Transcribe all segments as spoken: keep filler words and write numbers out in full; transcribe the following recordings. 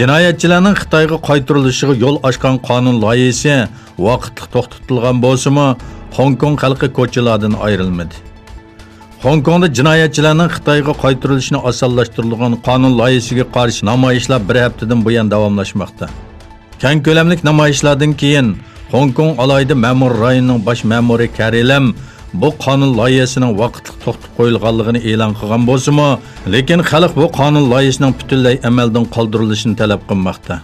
جىنايەتچىلەرنىڭ خىتايغا قايتۇرۇلۇشىغا يول ئاچقان قانۇن لايىھىسى ۋاقىتلىق توختىتىلغان بولسىمۇ، خوڭكوڭ خەلقى كوچىلاردىن ئايرىلمىدى. خوڭكوڭدا جىنايەتچىلەرنىڭ خىتايغا قايتۇرۇلۇشىنى ئاسانلاشتۇرىدىغان قانۇن لايىھىسىگە قارشى نامايىشلار بىر ھەپتىدىن بۇيان داۋاملاشماقتا. كەڭ كۆلەملىك نامايىشلاردىن كېيىن، خوڭكوڭ ئالاھىدە مەمۇرىي رايونىنىڭ باش مەمۇرى كەررى لەم بۇ قانۇن لايىھىسىنىڭ ۋاقىتلىق توختىتىپ قويۇلغانلىقىنى ئېلان قىلغان بولسىمۇ، لېكىن خەلق بۇ قانۇن لايىھىسىنىڭ پۈتۈنلەي ئەمەلدىن قالدۇرۇلۇشىنى تەلەپ قىلماقتا.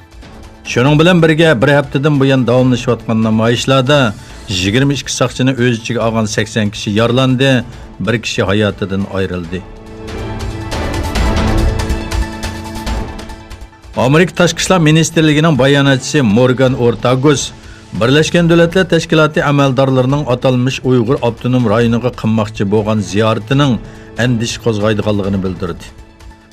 شۇنىڭ بىلەن بىرگە، بىر ھەپتىدىن بۇيان داۋاملىشىۋاتقان نامايىشلاردا يىگىرمە ئىككى ساقچىنى ئۆز ئىچىگە ئالغان سەكسەن كىشى يارىلاندى، بىر كىشى ھاياتىدىن ئايرىلدى. ئامېرىكا تاشقى ئىشلار مىنىستىرلىكىنىڭ باياناتچىسى مورگان ئورتاگۇس بىرلەشكەن دۆلەتلەر تەشكىلاتى ئەمەلدارلىرىنىڭ ئاتالمىش ئۇيغۇر ئاپتونوم رايونىغا قىلماقچى بولغان زىيارىتىنىڭ ئەندىشە قوزغايدىغانلىقىنى بىلدۈردى.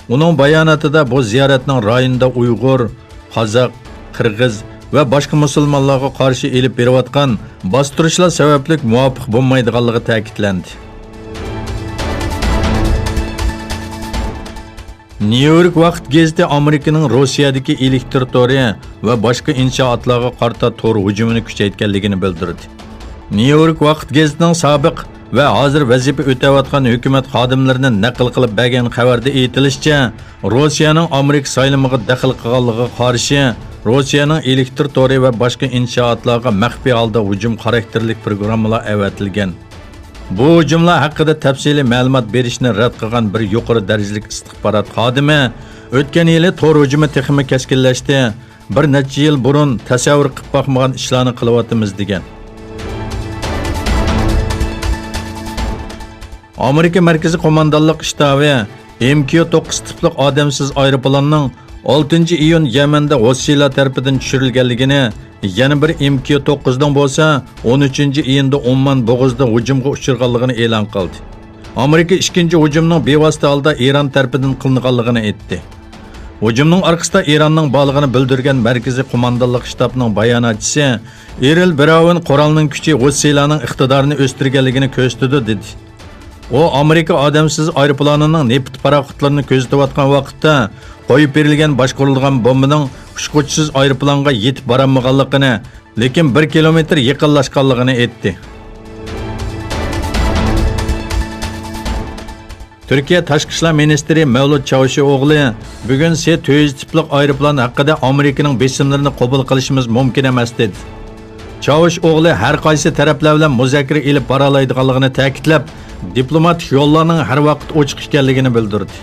ئۇنىڭ باياناتىدا بۇ زىيارەتنىڭ رايوندا ئۇيغۇر، قازاق، قىرغىز ۋە باشقا مۇسۇلمانلارغا قارشى ئېلىپ بېرىۋاتقان باستۇرۇشلار سەۋەبلىك مۇۋاپىق بولمايدىغانلىقى تەكىتلەندى. نيۇ يورك ۋاقىت گېزىتى ئامېرىكىنىڭ روسىيەدىكى ئېلېكتر تورى ۋە باشقا ئىنشائاتلارغا قارىتا تور ھۇجۇمىنى كۈچەيتكەنلىكىنى بىلدۈردى. نيۇ يورك ۋاقىت گېزىتىنىڭ سابىق ۋە ھازىر ۋەزىپە ئۆتەۋاتقان ھۆكۈمەت خادىملىرىنى نەقىل قىلىپ بەرگەن خەۋەردە ئېيتىلىشىچە، روسىيەنىڭ ئامېرىكا سايلىمىغا دەخلى قىلغانلىقىغا قارشى، روسىيەنىڭ ئېلېكتر تورى ۋە باشقا ئىنشائاتلارغا مەخپىي ھالدا ھۇجۇم خاراكتېرلىك پروگراممىلار ئەۋەتىلگەن. بۇ ھۇجۇملار ھەققىدە تەپسىلىي مەلۇمات بېرىشنى رەت قىلغان بىر يۇقىرى دەرىجىلىك ئىستىخبارات خادىمى، ئۆتكەن يىلى تور ھۇجۇمى تېخىمۇ كەسكىنلەشتى، بىر نەچچە يىل بۇرۇن تەسەۋۋۇر قىلىپ باقمىغان ئىشلارنى قىلىۋاتىمىز، دېگەن. ئامېرىكا مەركىزىي قوماندانلىق شتابى ئېم كيۇ توققۇز تىپلىق ئادەمسىز ئايروپىلاننىڭ ئالتىنچى ئىيۇن يەمەندە ھوسىلار تەرىپىدىن چۈشۈرۈلگەنلىكىنى، يەنە بىر ئېم كيۇ توققۇزنىڭ بولسا ئون ئۈچىنچى ئىيۇندا ئوممان بوغۇزىدا ھۇجۇمغا ئۇچرىغانلىقىنى ئېلان قىلدى. ئامېرىكا ئىككىنچى ھۇجۇمنىڭ بىۋاسىتە ھالدا ئىران تەرىپىدىن قىلىنغانلىقىنى ئېيتتى. ھۇجۇمنىڭ ئارقىسىدا ئىراننىڭ بارلىقىنى بىلدۈرگەن مەركىزىي قوماندانلىق شتابىنىڭ باياناتچىسى ئېرىل براۋن قورالنىڭ كۈچى ھوسىلارنىڭ ئىقتىدارىنى ئۆستۈرگەنلىكىنى كۆرسىتىدۇ، دېدى. ئۇ ئامېرىكا ئادەمسىز ئايروپىلانىنىڭ نېفىت پاراخوتلىرىنى كۆزىتىۋاتقان ۋاقىتتا قويۇپ بېرىلگەن باشقۇرۇلىدىغان بومبىنىڭ ئۇچقۇچىسىز ئايروپىلانغا يېتىپ بارالمىغانلىقىنى، لېكىن بىر كىلومېتىر يېقىنلاشقانلىقىنى ئېيتتى. تۈركىيە تاشقى ئىشلار مىنىستىرى مەۋلۇت چاۋۇشئوغلى بۈگۈن سې تۆت يۈز تىپلىق ئايروپىلان ھەققىدە ئامېرىكىنىڭ بېسىملىرىنى قوبۇل قىلىشىمىز مۇمكىن ئەمەس، دېدى. چاۋۇشئوغلى ھەر قايسى تەرەپلەر بىلەن مۇزاكىرە ئېلىپ بارالايدىغانلىقىنى تەكىتلەپ، دىپلوماتىك يوللارنىڭ ھەر ۋاقىت ئوچۇق ئىكەنلىكىنى بىلدۈردى.